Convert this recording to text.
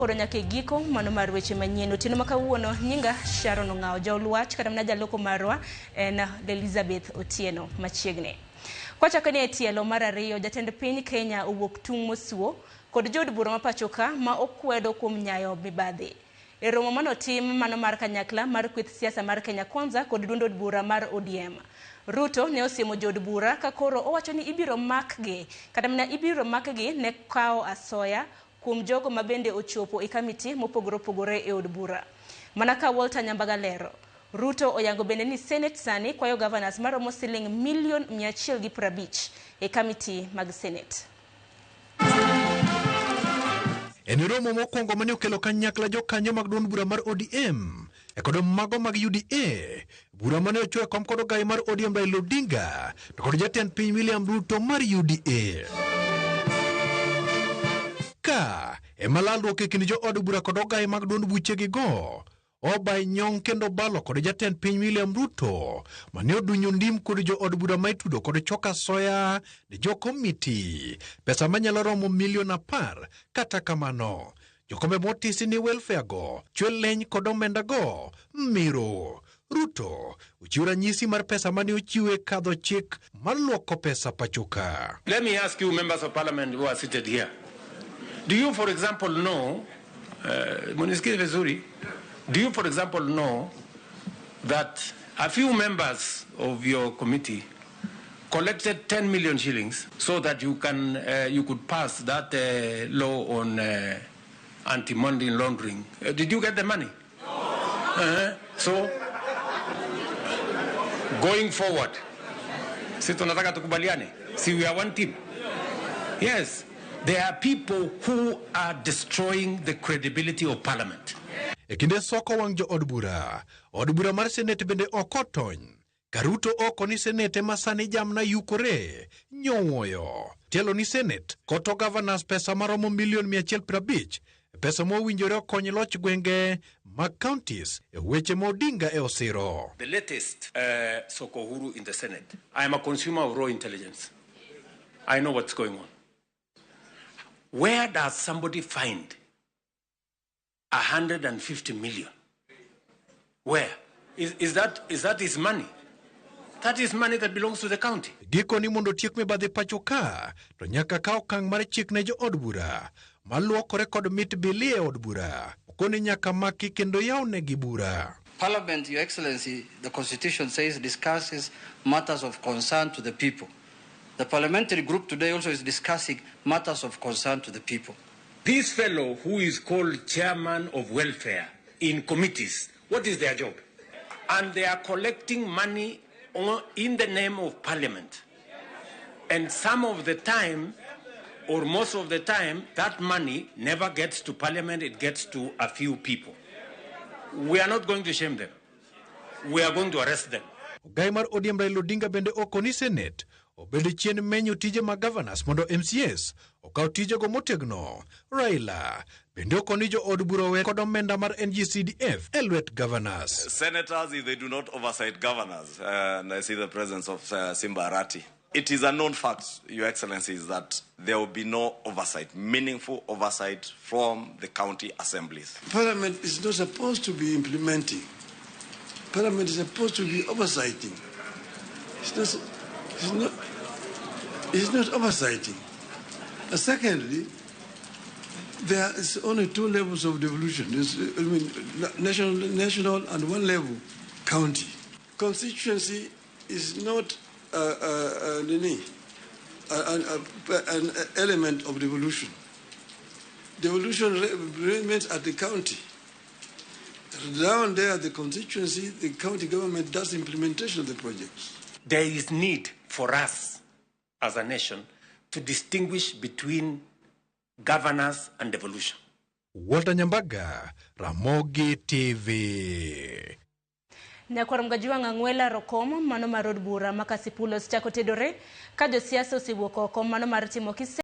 Koro nyaka e giko mano mar weche manyien otieno ma kawuono. Nyinga Sharon Ong'awo, jaol wach kata mana jaloko marwa en Elizabeth Otieno machiegni. Kwachako ni e tielo mar ariyo, jatend piny Kenya owuok tung' mosuo kod jood bura ma pacho ka ma okwedo kuom nyayo mibadhi. E romo manotim mano mar kanyakla mar kweth siasa mar Kenya Kwanza kod duond od bura mar ODM. Ruto ne osiemo jood bura ka koro owacho ni ibiro makgi kata mana ibiro makgi ne kawo asoya kuom jogo ma bende ochopo e kamiti mopogore opogore e od bura. Mana ka Walter Nyambaga lero, Ruto oyango bende ni Senate sani kwayo governors maromo siling milion 150 e kamiti mag Senate. En romo mokwongo mane okelo kanyakla jokanyo mag duond bura mar ODM e kod mago mag UDA. Bura mane ochwo e kom kod ogai mar ODM Raila Odinga to kod jatend piny William Ruto mar UDA. Ka ema lalruok e kind jood bura kod ogai mag duond buchegigo oba nyong' kendo balo kod jatend piny William Ruto mane odunyo ndim kod jood bura ma itudo kod choko asoya ne jokomiti pesa manyalo romo milion 10. Kata kamano, jokombe motisi ni welfare go chwe leny kod omenda go miro. Ruto ochiwo ranyisi mar pesa mane ochiw e kadho chik mar luoko pesa pachoka. Let me ask you, members of parliament who are seated here. Do you, for example, know, munisikie vizuri, do you, for example, know that a few members of your committee collected 10 million shillings so that you could pass that law on anti-money laundering? Did you get the money? No. So, going forward, si tunataka tukubaliane? Si we are one team? Yes. There are people who are destroying the credibility of parliament. E kinde soko wang' jo od bura, od bura mar Senate bende ok otony. Ka Ruto oko ni Senate ema sani jamna yukore nyowuoyo. Tielo ni Senate koto governors pesa maromo milion 150, pesa mowinjore okony loch gwenge mag counties e weche ma Odinga e osiro. The latest Soko Huru in the Senate. I am a consumer of raw intelligence. I know what's going on. Where does somebody find 150 million? Where? Is that his money? That is money that belongs to the county. Gikoni mondo otiek mibadhi pacho ka, to nyaka kaw okang' mar chik ne jo od bura maluokore kod mit bili e od bura. Okoni nyaka maki kendo yawnegi bura. Parliament, Your Excellency, the Constitution says, discusses matters of concern to the people. The parliamentary group today also is discussing matters of concern to the people. This fellow who is called chairman of welfare in committees, what is their job? And they are collecting money in the name of parliament. And some of the time, or most of the time, that money never gets to parliament, it gets to a few people. We are not going to shame them. We are going to arrest them. Ogai mar ODM Raila Odinga bende okoni Senate obed chien menyo tije mag governors mondo MCAs okaw tijego motegno. Raila bende okoni jo od bura owe kod omenda mar NGCDF e lwet governors. Senators, if they do not oversight governors, and I see the presence of Simba Arati, it is a known fact, Your Excellencies, that there will be no oversight, meaningful oversight from the county assemblies. Parliament is not supposed to be implementing. Parliament is supposed to be oversighting. It's not oversighting. Secondly, there is only two levels of devolution. There's, I mean, national and one level, county. Constituency is not nini, an element of devolution. Devolution remains at the county. Down there, the constituency, the county government does implementation of the projects. There is need for us as a nation to distinguish between governance and devolution. Walter Nyambaga, Ramogi TV. Nyakwar Mgajuang' Ang'wela Rokom mano mar od bura ma Kasipul osechako tedore ka josiasa osewuok oko mano mar timo kise